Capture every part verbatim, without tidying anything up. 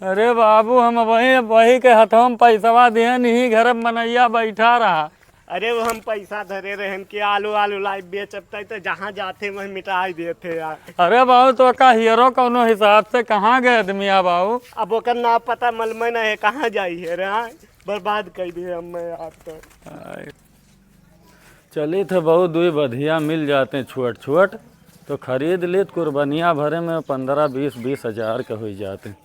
अरे बाबू, हम वही, वही के हथवा में पैसवा दिहन, यही घर में मनैया बैठा रहा। अरे वो हम पैसा धरे रहन कि आलू, आलू लाई बेचब तै तो जहाँ जाते वहीं मिटाई देते यार। अरे बाबू, तो का हियरो कौनो हिसाब से कहाँ गए आदमिया बाबू? अब ओकर ना पता मलमे ना है, कहाँ जाई है रे, हाँ? बर्बाद कर दिए हम मैं यार तो। आय। चलित है बाबू, दुई बधिया मिल जाते छोट छोट, तो खरीद लेत, कुर्बनिया भरे में पन्द्रह, बीस, बीस हजार के हुई जाते।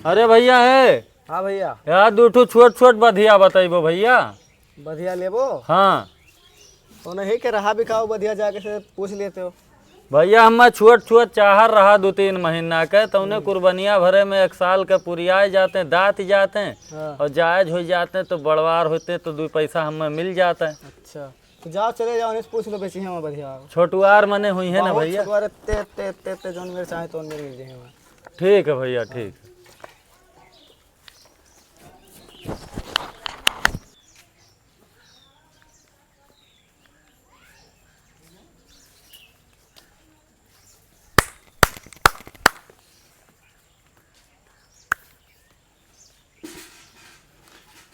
अरे भैया है। हाँ भैया। यार, दू ठो छोट छोट बधिया बतैबो भैया। बधिया लेबो? हाँ। तो नहीं के रहा बिकाऊ बधिया, जाके से पूछ लेते हो। भैया, हमें छोट छोट चाहर रहा दू तीन महीना के, तो उन्हें हम्म। कुर्बनिया भरे में एक साल के पुरियाए जाते, दाँत जाते हाँ। और जायज हो जाते, तो बड़वार होते तो दू पैसा हमें मिल जाते। अच्छा, तो जाओ, चले जाओ, उन्हें से पूछ लो, बेची है वहाँ बधिया। छोटुआर मने हुई है ना बहुत भैया? छोटुआर, ते, ते, ते, ते, जौन मेरे चाहे तो मेरे मिल जाए वहाँ। ठीक है भैया, ठीक।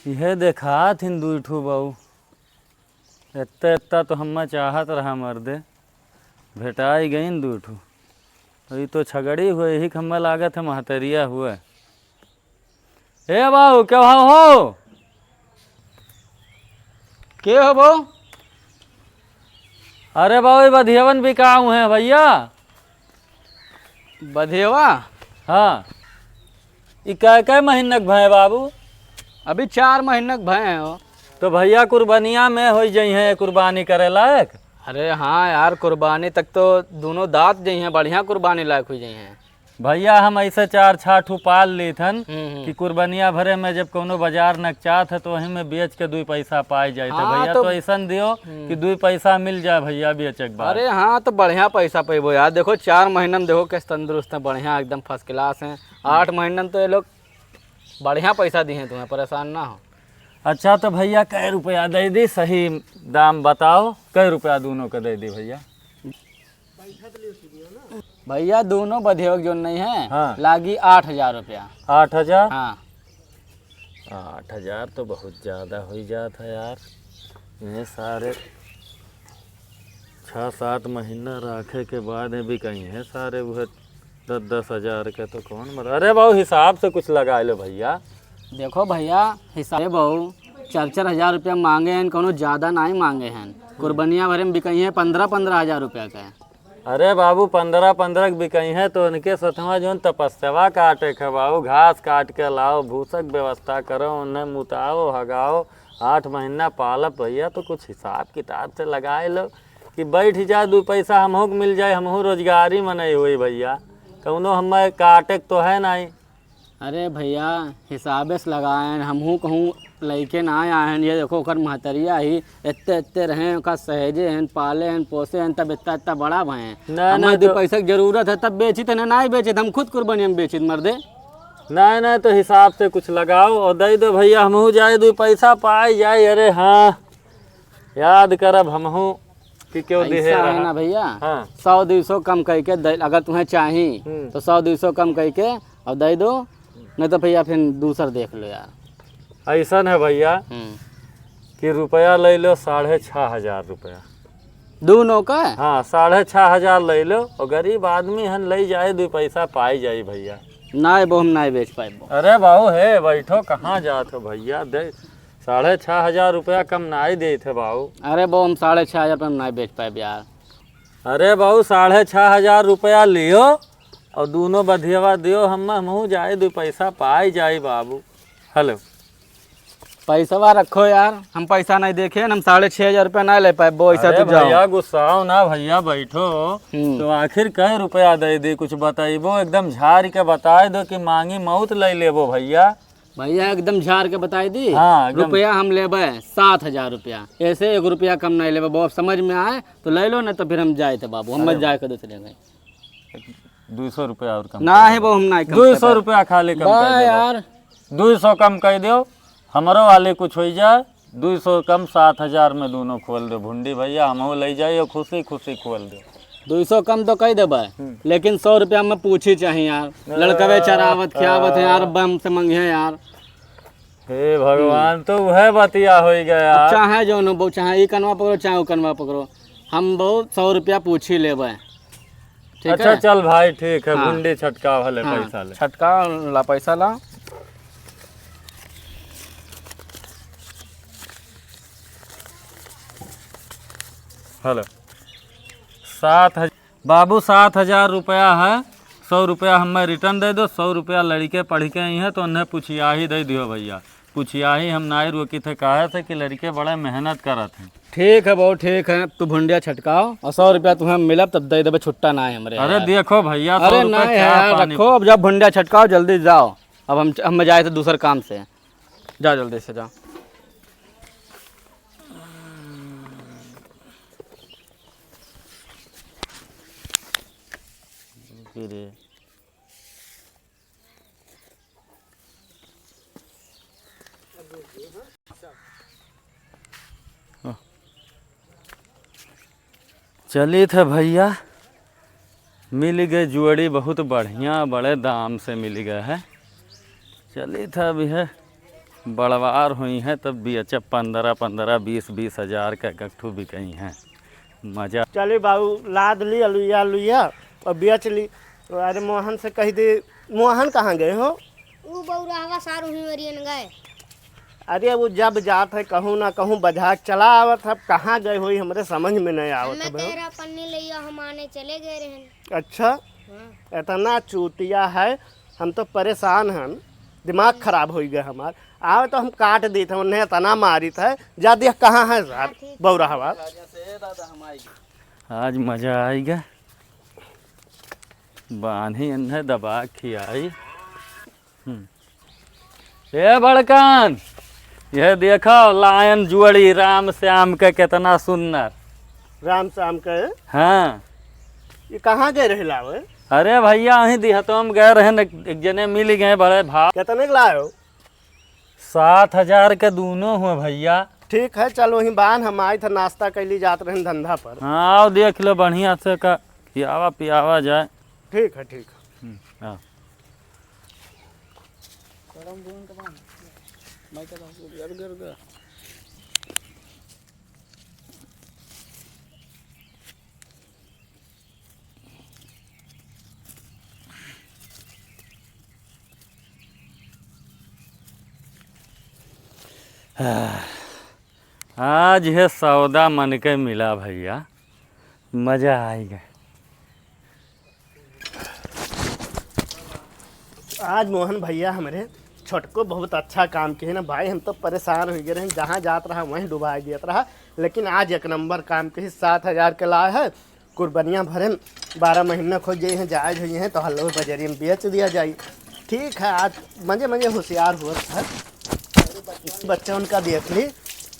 इहे देखात हिन दुई ठो बाऊ। एत्ता, एत्ता तो हम्मा चाहत रहा मर्दे। भेटाई गईन दुई ठो। तो ई तो छगड़ी हुए, यही के हम्मा लागत है महतरिया हुए। ए बाऊ, के भाव हो? के हो बाऊ? अरे बाऊ, ई बधियवन बिकाऊ हैं भैया। बधियवा? हाँ। ई कै, कै महीनक भय बाबू? अभी चार महीनक भय हैं हो। तो भैया, कुर्बानिया में होई जइहें कुर्बानी करे लायक? अरे हाँ यार, कुर्बानी तक तो दोनों दाँत जइहें, बढ़िया कुर्बानी लायक हुई जइहें। भैया, हम ऐसे चार छह ठू पाल लीत हन हम्म, हम्म। कि कुर्बनिया भरे में जब कौनो बाजार नकचात है, तो वहीं में बेच के दुई पैसा पाए जाए। तो हाँ, भैया, तो तो ऐसन दियो हम्म। कि दुई पैसा मिल जाए भैया, बेचे के बाद। अरे हाँ, तो बढ़िया पैसा पैबो यार। देखो, चार महीना में देखो कैसे तंदुरुस्त है, बढ़िया, एकदम first class है। आठ महीना में तो ये लोग बढ़िया पैसा दिहे तुम्हें, परेशान ना हो। अच्छा, तो भैया, कै रुपया दे दी, सही दाम बताओ, कै रुपया दोनों के दे दी भैया? भैया, दोनों बधियवा के जोन नहीं है, हाँ। लागी आठ हजार रुपया। आठ हजार? हाँ। आठ हजार तो बहुत ज्यादा हो जात है यार। ये सारे छह सात महीना रखे के बाद ये बिकइहें सारे, उहे दस दस हजार के, तो कौन मर-, अरे बाबू, हिसाब से कुछ लगा लो भैया। देखो भैया, हिसाब से बाबू, चार चार हजार रुपया मांगे हैं, कौनो ज्यादा नाहीं मांगे हैं। कुर्बनिया भरे में बिकइहें पन्द्रह पन्द्रह हजार रुपया के। अरे बाबू, पन्द्रह पन्द्रह के बिकइहें तो उनके सथवा जौन तपस्या काटे के बाबू, घास काट के लाओ, भूसा के व्यवस्था करो, उन्हें मुताओ, हगाओ, आठ महीना पालब भैया, तो कुछ हिसाब किताब से लगाए लो कि बैठ जाए, दू पैसा हमहू के मिल जाए, हमहू रोजगारी मनई हुई भैया, कौनो हमें काटे के तो है नाहीं। अरे भैया, हिसाबे से लगाएन, हमहू कहूँ लइके ना आए हैं। ये देखो, ओकर महतरिया ही एत्ते एत्ते रहे, ओका सहेजे हैं, पाले हैं, पोसे हैं, तब इतना इतना बड़ा भए हैं। ना, हमें ना, दू तो पैसा के जरूरत है, तब बेचित है, ना, नाहीं बेचित, हम खुद कुर्बानी में बेचित, मर्दे। ना, ना, तो हिसाब से कुछ लगाओ और दे दो भैया, हमहू जाए, दू पैसा पाए जाए। अरे हाँ, याद करब हमहू कि क्यों दिहे ऐसा है रहा। ना भैया, हाँ। सौ दू सौ कम कइके दे, अगर तुम्हें चाही, हम्म। तो सौ दू सौ कम कइके और दे दो, नहीं तो भैया फिर दूसर देख लो यार। ऐसन है भैया हम्म। कि रुपया ले लो साढ़े छः हजार रुपया। दोनों का? हाँ, साढ़े छः हजार ले लो और गरीब आदमी हन, ले जाए, दू पैसा पाई जाई भैया। नाहीं बो, हम नाहीं बेच पाए बो। अरे बाबू हे, बैठो, कहाँ जात हो भैया? दे, साढ़े छः हजार रुपया कम नाहीं देत है बाबू। अरे बो, हम साढ़े छः हजार रुपया में नाहीं बेच पाए यार। अरे बाबू, साढ़े छः हजार रुपया लियो और दोनों बधियवा दियो, हम, हमहू जाए, दू पैसा पाई जाई बाबू। हेलो। पैसवा रखो यार, हम पैसा नाहीं देखे, हम साढ़े छः हजार रुपया नाहीं ले पाए बो, ऐसा अरे तो जाओ। भैया, गुस्साओ ना भैया, बैठो। हम्म। तो आखिर कै रुपया दे दी, कुछ बताइबो, एकदम झाड़ के बताए दो कि मांगी मौत ले लेबो भैया। भैया, एकदम झाड़ के बताई दी। हाँ, एकदम। रुपया हम लेबे सात हजार रुपया, ऐसे एक रुपया कम नाहीं लेबे। बाबू, समझ में आए तो ले लो, नहीं तो फिर हम जाए थे बाबू, हम अरे मत जाए के दूसरे में। दू सौ रुपया और कम नाहीं कर दो। बाबू, हम नाहीं कम दू सौ कर पाए। रुपया खाली कम बा कर दो बाबू। यार। दू सौ कम कर दो, हमरो वाले कुछ हो जाए। दू सौ कम, सात हजार में दोनों खोल दो भुंडी भैया, हमहू ले जाइयो, खुशी खुशी खोल दो। दुई सौ कम तो कई देबे, हम्म। लेकिन सौ रुपया में पूछी चाही यार। लड़कवे चरावत खियावत है यार, बम से मंगिहे यार। हे भगवान, हम्म। तो वह बतिया होई गया अब यार। चाहे जौन हो, चाहे ई कनवा पकड़ो, चाहे उ कनवा पकड़ो, हम बहुत सौ रुपया पूछी लेबे। ठीक अच्छा, है? चल भाई, ठीक है, हाँ। भुंडी छटकाव हले, हाँ, पैसा ले। छटकाव ला, पैसा ला। हेलो। सात हजार, बाबू, सात हजार रुपया है, सौ रुपया हमें return दे दो, सौ रुपया लड़के पढ़ के आई हैं तो उन्हें पुछियाही दे दियो भैया। पुछियाही हम नाई रोकी थे, काहे से कि लड़के बड़े मेहनत करत हैं। ठीक है बाबू, ठीक है, तू भुंडिया छटकाव और सौ रुपया तुम्हें मिलब तब दे देबे, छुट्टा ना है हमरे अरे यार। देखो भैया, सौ अरे रुपया ना है चाय यार, पानी रखो, अब जब भुंडिया छटकाव जल्दी जाओ, अब हम, हम जाए थे दूसर काम से, जा जल्दी से जा। चलित है भैया, मिल गए जुअड़ी, बहुत बढ़िया, बड़े दाम से मिल गए है। चलित है, अब यह बड़वार हुई है तब बेचब, पन्द्रह पन्द्रह, बीस बीस हजार का एक ठू बिकई है। मजा। चली बाबू, लाद ली अलुइया अलुइया और बेच ली। अरे मोहन से कह दे, मोहन कहाँ गए हो? ऊ बौराहवा सार उहीं ओरियन गए। अरे वो जब जात है कहूँ ना कहूँ बझा के चला आवत है, अब कहाँ गए होई हमरे समझ में नहीं आवत हमें है भाई। तेरह पन्नी ले आओ, हम आने चले गए रहन। अच्छा, हाँ। इतना चूतिया है, हम तो परेशान हन, दिमाग खराब हो गया हमार। आवे तो हम काट देत हैं, उन्हें इतना मारित है, जा देख कहाँ है सार हाँ, ठीक। बौराहवा। आज मजा आएगा, बान्ही इन्हें दबा खियाई। हम्म। ए बड़कन, यह देखो लायन जुअड़ी राम श्याम के, कितना सुंदर। राम श्याम के? हाँ। ये कहाँ गए रहे लावे? अरे भैया, वहीं दिहतोम गए रहे न, एक जने मिल गए बड़े भाव। कितने के लाए हो? सात हजार के दोनों हुए भैया। ठीक है, चलो वहीं बान हम आई था, नाश्ता कैली जात रहे धंधा पर। हाँ, आओ देख लो बढ़िया से का खियावा पियावा जाए। ठीक है, ठीक है। हम्म, हाँ। आज है सौदा मन के मिला भैया, मजा आइगा। आज मोहन भैया हमरे छोटको बहुत अच्छा काम किहे ना भाई, हम तो परेशान होइ गए रहे, जहाँ जात रहा वहीं डुबाइ दियत रहा, लेकिन आज एक नंबर काम किहे। सात हजार के लाए है, कुर्बनिया भरे बारह महीना खोज जाइए, जायज हुई हैं तो हल्लो बजरिया में बेच दिया जाई। ठीक है, आज मजे मजे होशियार हुआ था, बच्चा उनका देख ली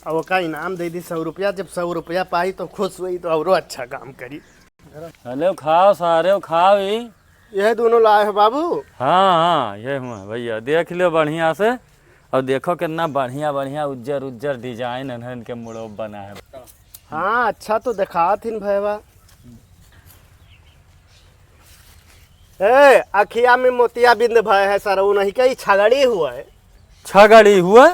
और ओका इनाम दे दी सौ रुपया। जब सौ रुपया पाई तो खुश हुई तो औरो अच्छा काम करी। अरे खाओ सारे, खाओ ई। यह दोनों लाए हो बाबू? हाँ, हाँ, ये हुआ भैया, देख लो बढ़िया से। और देखो कितना बढ़िया, बढ़िया उज्जर, उज्जर design इन्हन के मुड़ो बना है। हाँ, अच्छा तो दिखात हिन भैया। ए, अखिया में मोतिया बिंद भय है सर, वो नहीं कही छगड़ी हुआ है। छगड़ी हुआ?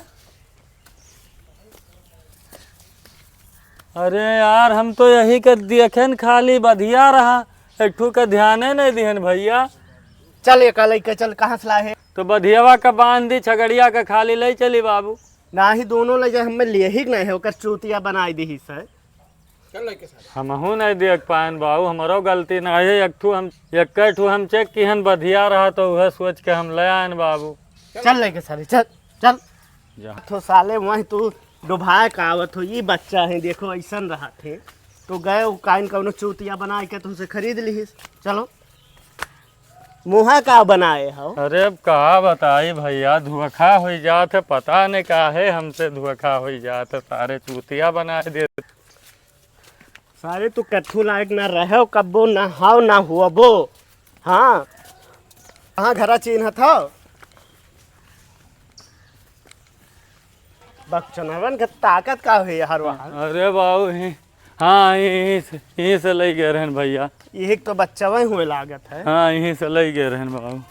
अरे यार, हम तो यही के देखेन खाली बधिया रहा, एक ठू के ध्याने नहीं दिहन भैया। चल, एका लइके चल, कहाँ से लाए? तो बधियावा का बांध दी, छगड़िया का खाली ले चली बाबू। नाही, दोनों ले जाए, हमें लिए ही नहीं है, ओकर चूतिया बनाई दी ही सर। चल लइके सारे। हमहू नहीं देख पाएन बाबू, हमरो गलती नहीं है। एक ठू हम, एक ठू हम check किहन बधिया रहा तो वह सोच के हम ले आएन बाबू। चल लइके सारे, चल, चल। जा। तो साले वहीं तू डुबाए का आवत हो, ये बच्चा है, देखो ऐसन रहत है। तो गए वो काइन कौनो चूतिया बनाए के तुमसे खरीद लिहिस। चलो। मुँहा का बनाए हो? अरे अब का बताई भैया, धोखा होइ जात है, पता नहीं काहे हमसे धोखा होइ जात है, सारे चूतिया बनाए दे। सारे तू कथू लायक ना रहो, कब्बो ना हाव ना हुअबो। हाँ, कहाँ घरा चिन्हत हो? बकचोदवन के ताकत का हुई हर वहाँ? अरे बाबू, ही हाँ, यहीं से, यहीं से लइ गए रहन भइया। यही तो बच्चवे हुए लागत है। हाँ, यहीं से लइ गए रहन बाबू।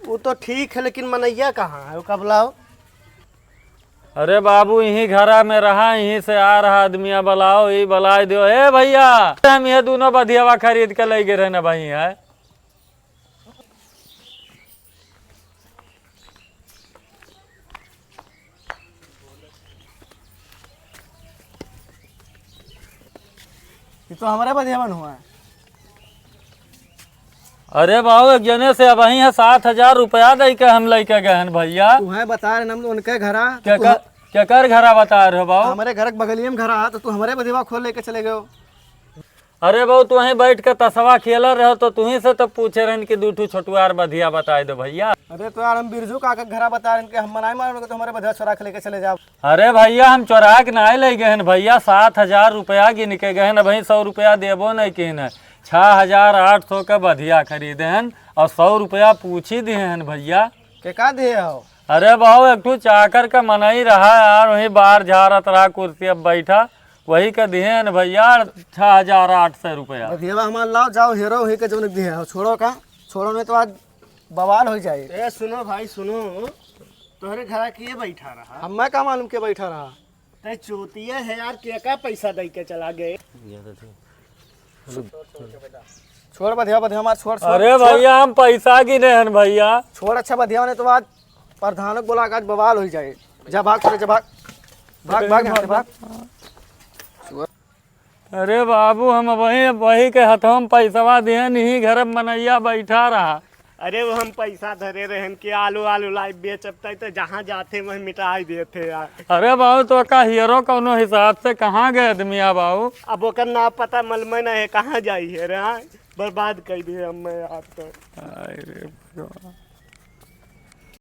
वो तो ठीक है, लेकिन मनैया कहाँ है? वो कब लाओ? अरे बाबू, यहीं घरा में रहा, यहीं से आ रहा आदमिया, बलाओ, ई बलाइ दियो। ए भइया, हम ये दुनो बधियावा खरीद के लइ गए रहन भाई है। ये तो हमरे बधियावन हुआ है। अरे बाबू, एक जने से अबहीं है सात हजार रुपया दइ के हम लइके गए हन भइया। तुहें बता रहे हम उनके घरा, तो केकर, तुह- केकर घरा बता रहे हो बाबू? हमरे घर के बगलिए में घरा है, तो तू हमरे बधियावा खोल लेके चले गयो। अरे बाबू, तू वहीं बैठ के तसवा खेलत रहो तो तुहीं से तो पूछे रहन कि दू ठू छोटुआर बधिया बताइ दो भइया। अरे तो यार, हम बिरजू काका के घरा बता रहन कि हम मनाई मारन के तो हमरे बधिया चोरा के लेके चले जाब। अरे भइया, हम चोरा के नाहीं लइ गए हन भइया, सात हजार रुपया गिन के गए हन, अबहीं सौ रुपया देबो नहीं किन है। छह हजार आठ सौ के बधिया खरीदे हन और सौ रुपया पूछी दिए हन भइया। के का दिए हो? अरे बाबू, एक ठू चाकर के मनई रहा यार, वहीं बार झारत रहा, कुर्सी अब बैठा, वही के दिए हन भइया छह हजार आठ सौ रुपया। बधियावा हमार लाओ, जाओ हेरो वहीं के जौन दिए हो, छोड़ो का, छोड़ो नहीं तो आज बवाल हो जाए। ए सुनो भाई सुनो, तोहरे घरा के बैठा रहा? हमें का मालूम के बैठा रहा? तै चूतिया है यार, के का पैसा दइ के चला गए? छोड़ बधिया, बधिया हमार, छोड़, छोड़, अरे छोड़। भइया, हम पैसा गिने हन भइया। छोड़, अच्छा बधिया, नहीं तो आज प्रधानक बोला, आज बवाल हो जाए। जा भाग, छोड़, जा भाग, भाग, भाग यहाँ से, भाग। अरे बाबू, हम वही, वही के हथवा में पैसवा दिहन, यही घर में मनैया बैठा रहा। अरे वो हम पैसा धरे रहन कि आलू, आलू लाई बेचब तै तो जहाँ जाते वहीं मिटाई देते यार। अरे बाबू, तो का हेरो कौनो हिसाब से कहाँ गए आदमिया बाबू? अब ओकर ना पता मलमे ना है, कहाँ जाई है रे, हाँ? बर्बाद कर दिए हम मैं यार तो। हाय रे भगवान।